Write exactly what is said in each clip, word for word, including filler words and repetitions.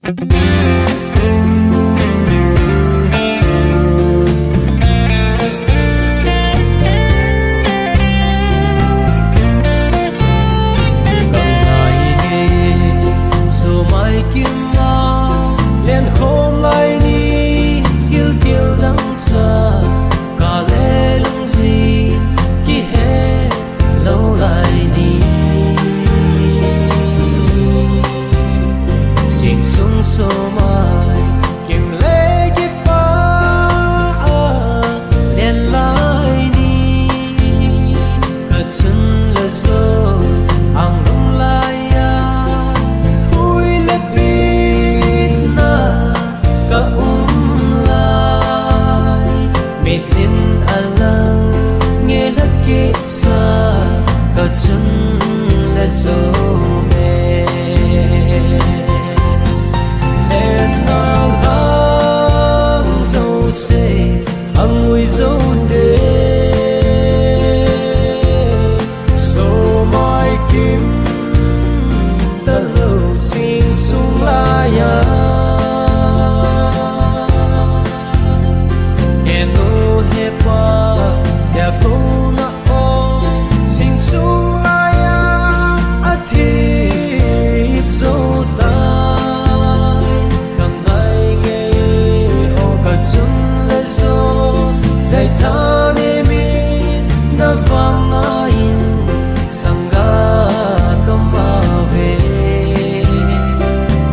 Ka ngai ngei, sumai kim a, len khom lai ni, gilkel dang sa, ka le lungsi, kihe lou lai ni. Sing sung sumai, kim le kipa a, len lai ni. Ka chun le jo, ang lum lai a, hui le pit na ka um lai. Mitlin a lang nge la kisa, ka chun le jo me. Len na lang jo se, ang ui jo de. Sumai kim ta lou sing sung lai a. Eno he pa, ya ko na o, sing sung lai a, a thip jo tai. Ka ngai ngei o ka chun le jo, jai tha ne min na vang a in sanga ka ma ve.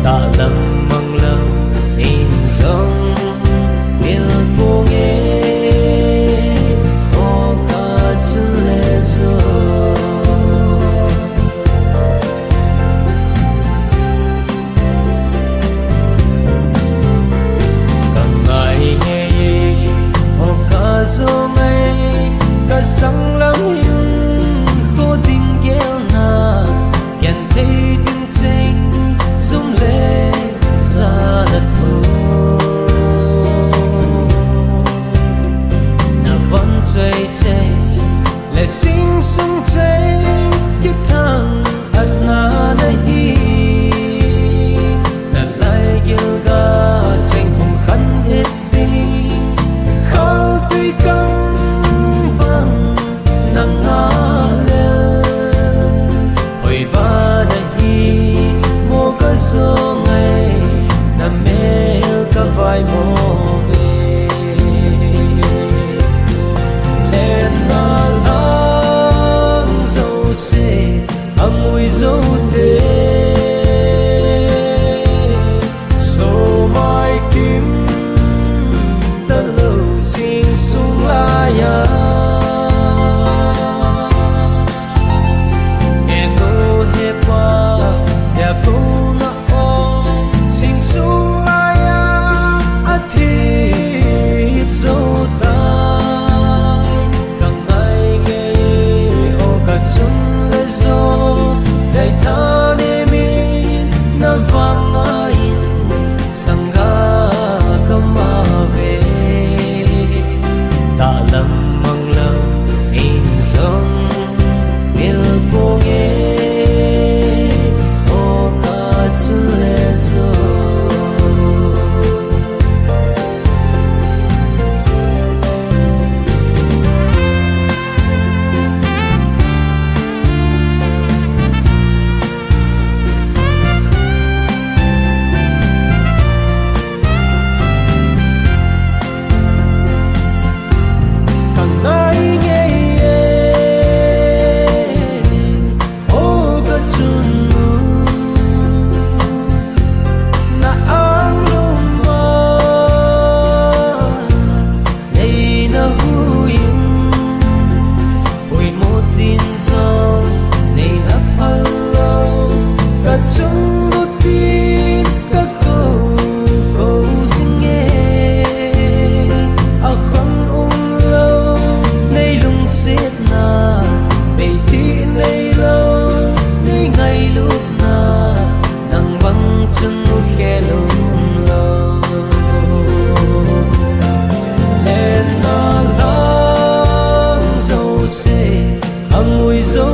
Ta lam mang lam in jong mil po nge o ka chun le jo. Ka ngai ngei, o ka jo ngai, ka sang lam in kho ding gel na, kian thei ding cheng, zum le ja na tho. Na von chei chei, le sing sung chei, kithang at na na hi. Na lai gil ga cheng hung khan het ding. Khal tui kang bang na nga lel. Hoi ba na hi mo ka jo ngai, na mel ka vai mo ve. Len na lang jo se, ang ui jo de. Sumai kim ta lou sing sung lai a. Eno he pa, ya ko na o, sing sung lai a, a thip jo tai. Ka ngai ngei o ka chun le jo, jai tha ne min na vang a in sanga ka ma ve. Ta lam mang lam in jong mil po nge o ka chun le jo. Ka ngai ngei e, o ka chun nu, na ang lum a, nei na hui in, hui mo tin jong, nei na phal lou, ka chun nu tin, ka ko, ko jing e, a khang um lou, nei lungsetna, nei ti nei lou, nei ngailutna, nang bang chun nu khe lum lou. Len na lang jo se, ang ui jo